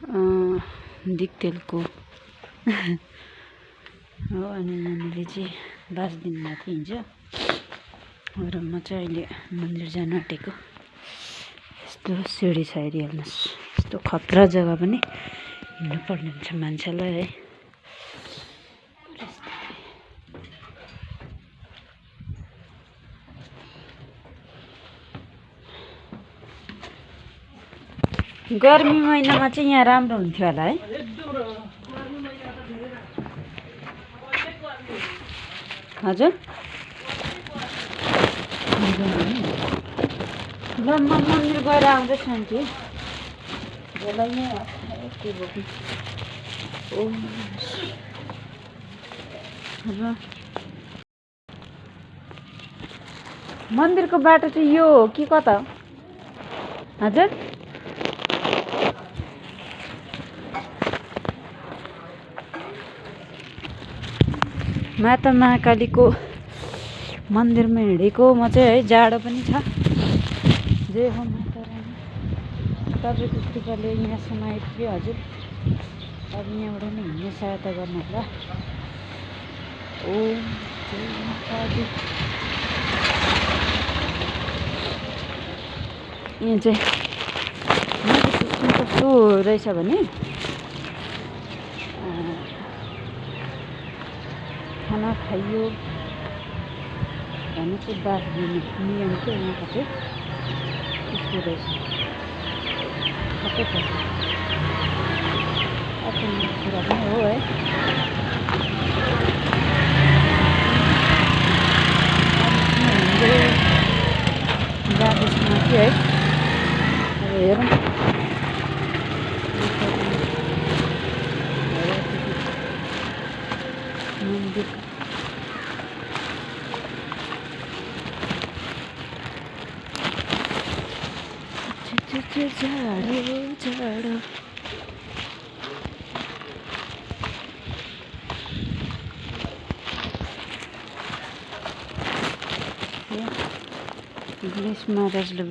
दिक्तेलको हो। अनि नानीले चाहिँ 5 दिन माथि हिँड्छ र म चाहिँ अहिले मन्दिर जानु आँटेको। यस्तो सिँढी छ, हेरिहाल्नुहोस्। यस्तो खतरा जग्गा पनि हिँड्नु पर्ने हुन्छ मान्छेलाई है। गर्मी महिनामा चाहिँ यहाँ राम्रो हुन्थ्यो होला है। हजुर ल म मन्दिर गएर आउँदैछु आन्टी। मन्दिरको बाटो चाहिँ यो हो कि कता हो हजुर? माता महाकालीको मन्दिरमा हिँडेको म चाहिँ है। जाडो पनि छ। जय हो माता रानी, तपाईँको कृपाले यहाँसम्म आइपुग्यो हजुर। अब यहाँबाट नै हिँड्ने सहायता गर्नु होला। ओम जय माताजी। यहाँ चाहिँ सिस्टम कस्तो रहेछ भने खाना खाइयो भने चाहिँ बात दिने नियम चाहिँ यहाँको चाहिँ यस्तो रहेछ। सबै छ आफ्नो कुरा पनि हो है। जाँदैछु माथि है। अब हेरौँ मन्दिर जाडो जाडो। इङ्ग्लिस महाराजले